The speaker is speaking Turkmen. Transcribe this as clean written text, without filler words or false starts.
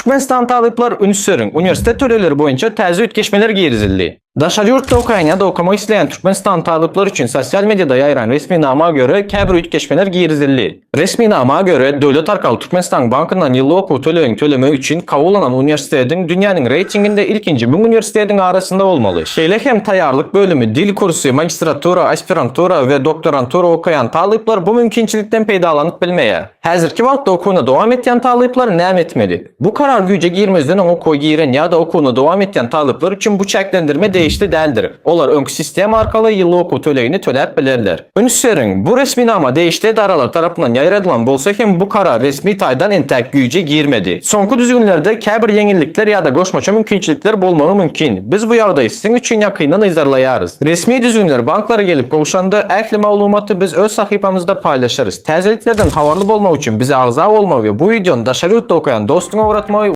Türkmenistan talyplar üns beriň, uniwersitet tölegleri boýunça täze üýtgeşmeler girizildi. Daşary ýurtda okaýan ýa-da okamak isleýän Türkmenistan talyplar üçin sosial mediada ýaýran resminama göre käbir üýtgeşmeler girizildi. Resminama göre, döwlet arkaly Türkmenistanyň bankyndan ýyllyk okuw tölegini tölemek üçin kabullanan uniwersitetiň dünýäniň reýtinginde ilkinji 1000 uniwersitetiň arasynda bolmaly. Şeýle hem taýýarlyk bölümi, dil kursy, magistratura, aspirantura we doktorantura okaýan talyplar bu mümkinçilikden peýdalanyp bilmeýär. Häzirki wagtda okuwyny dowam etýän talyplar näme etmeli? Bu karar güýje girmezden öň okuwa giren ýa-da okuwyny dowam etýän talyplar üçin bu çäklendirme degişli däldir. Olar öňki sistema arkaly ýyllyk okuw tölegini töläp bilerler. Üns beriň, bu resminama degişli edaralar tarapyndan ýaýradylan bolsa hem bu karar resmi taýdan entäk güýje girmedi. Soňky düzgünlerde käbir ýeňillikler ýa-da goşmaça mümkinçilikler bolmagy mümkin. Biz bu ýagdaýy siziň üçin ýakyndan yzarlaýarys. Resmi düzgünler banklara gelip gowşanda ähli maglumaty biz öz sahypamyzda paýlaşarys. Täzeliklerden habarly bolmak üçin bize agza bolmagy we bu wideony daşary ýurtda okaýan dostuňa ugratmagy.